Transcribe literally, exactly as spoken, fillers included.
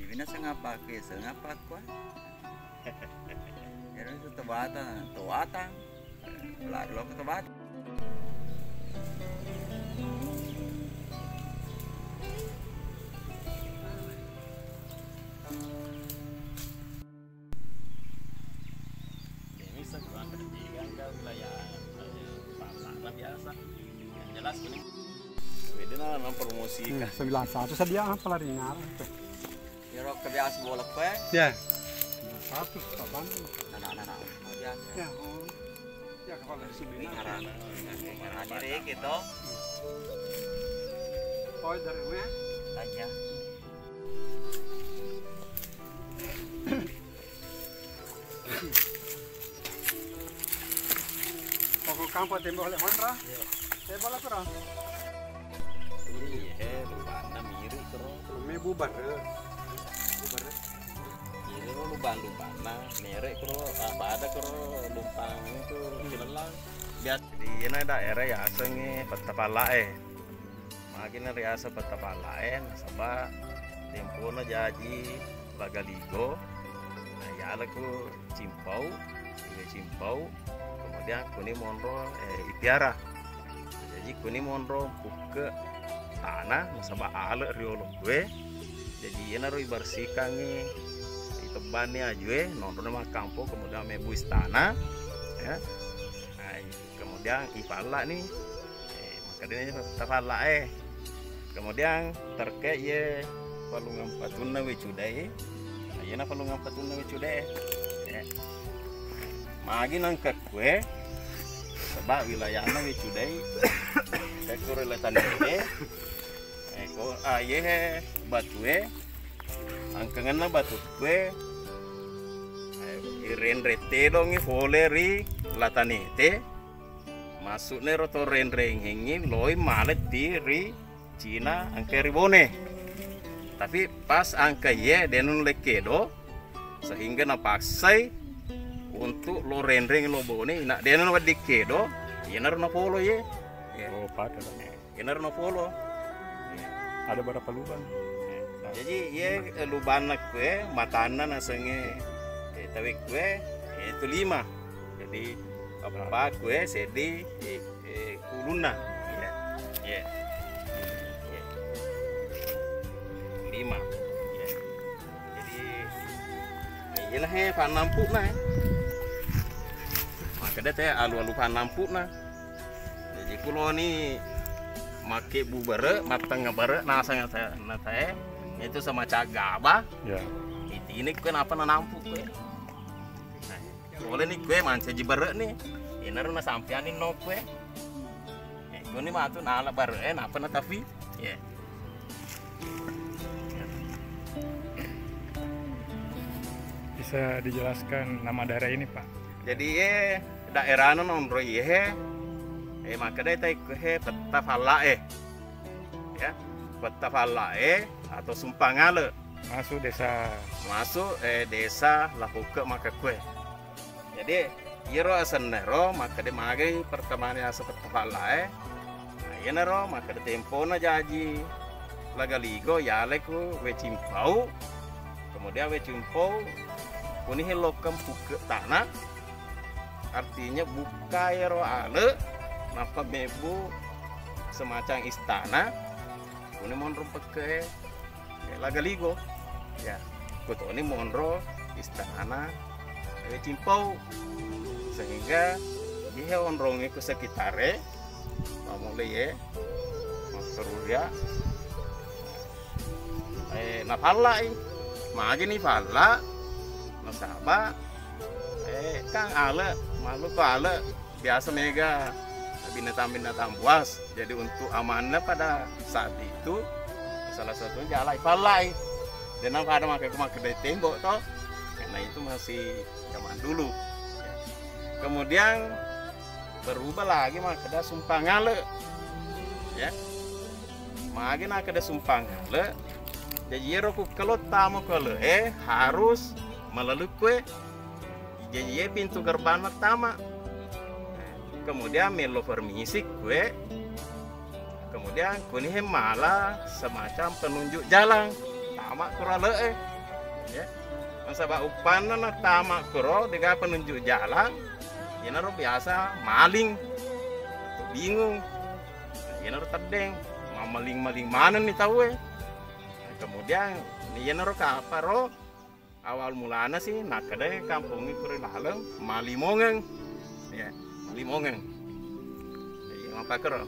Bina sengapa ke, sengapa kua? Ero itu tebatan, tebatan. Lari lo ke tebatan. Ini sebuah pendidikan ke wilayah, eh, Palana biasa. Yang jelas ini. Beda na, na promosi. Hmm, sembilan satu sedia apa lari ngarang tuh? Ero kebiasa bola kue. Ya. Sembilan satu, kapan tuh? Nah, nah, nah, nah. Oh, biasa. Ya, oh. Ya, kepala sembilan. Ngarang, ngarang diri gitu. Oh, dari mana? Tanya. Pokok kampung tembok le honra. Iya. Tembok lah kurang. Iya, he, lubanna mirip kero. Me bubar. Bubar. Iya, lo lubang-lubanna. Merek kero, apa ada kero lumpang itu, hmm, cilelang. Biasa di ina daerah ya asengnge Petta Pallae. Magina riaseng Petta Pallae, nasaba tempona jaji Lagaligo, nah, yala ku Cimpau, Iwe Cimpau, kemudian kuni monro, eh, Ipiara. Jaji kuni monro pukke tana, nasaba ale riolo kue. Jaji iyanaro ibersikangngi, itebbanni ajue, nonroni makkampo, kemudian mebbu istana, ya. Nah, kemudian ipalla ni, eh, makkedani tapalla e. Kemudian terkait ye palungang patunna we cudai. Nah, iyana palungang patunna we cudai. Ya. Magi nangka kue, sebab wilayahna we cudai. Kekko ri Letani e. Eh, ko, ah, ye he batue. Angkengenna batu kue. Eh, irenre tedongi fole ri Latanete. Maksudna ero to renrengengngi loi maletti ri Cina engka ri Bone. Tapi pas angka iye de' nulle kedo sehingga napaksai untuk lo renreng lo Bone, ina de' nulle wedding kedo, iyanaro napolo iye. Oh, pada. Iyanaro napolo. Ada berapa lubang? Jadi iye, eh, lubanna kue, matanna nasengnge, eh, tawe kue, eh, itu lima. Jadi, apa kue, seddi, eh, eh, kulunna. Iya. Iya. Iya. Lima. Iya. Jadi, eh, iyalah he, pannampu'na, eh. Makkeda te alu-alu pannampu'na. Jaji kuloni makkebbu bere', mattengnga bere', naseng natae, itu semacam gaba. Ya. Itini kue napa nanampu kue. Nah, boleh ni kue mancaji bere' ni. Inaro nasampeani no kue. Eh, kuni matu nala bere', eh, napa natafi. Ya. Bisa dijelaskan nama daerah ini, Pak? Jadi, eh, daerahna nonroi he, eh, makkedai taikku he Petta Falla'e. Ya, Petta Falla'e atau Sumpangale. Masuk desa. Masuk, eh, desa Lapukke makkekue. Jadi, iyaro asenna ro makkeda magai pertamani ase Petta Falla'e. Nah, iyanaro makkeda tempona jaji Lagaligo yale ku We Cimpau. Kemudian We Cimpau kuni hellokkeng pukke tana. Artinya bukka ero ale nappa mebbu semacam istana. Kuni monro pekke Lagaligo. Ya, kutoni monro istanana, eh, Cimpau. Sehingga iye onrongnge ku sekitare, mamulai ye, matteruya, eh, napallai. Magini palla, nasaba, eh, kan ale, makhluk ale, biasa mega binatang-binatang buas. Jadi untuk amannya pada saat itu salah satunya jalai pallai. Denang pada makai makai dari tembok toh. Karena itu masih zaman dulu. Kemudian berubah lagi makkeda Sumpangale. Ya. Magi nakkeda Sumpangale. Jadi ero ku kalo tama kale, eh, harus melalui kue. Jadi iye pintu gerbangna tama. Kemudian melo permisi kue. Kemudian kuni he mala semacam penunjuk jalan. Tama kurale'e. Ya. Nasaba uppanna nattama kuro, dega penunjuk jalan, iyanaro biasa maling, bingung. Iyanaro teddeng, mammaling-maling manenni tauwe. Kemudian iyanaro kaparo awal mulana si nakkeda kampongnge kuri laleng Malimongeng. Ya, Malimongeng. Iya, mappakero.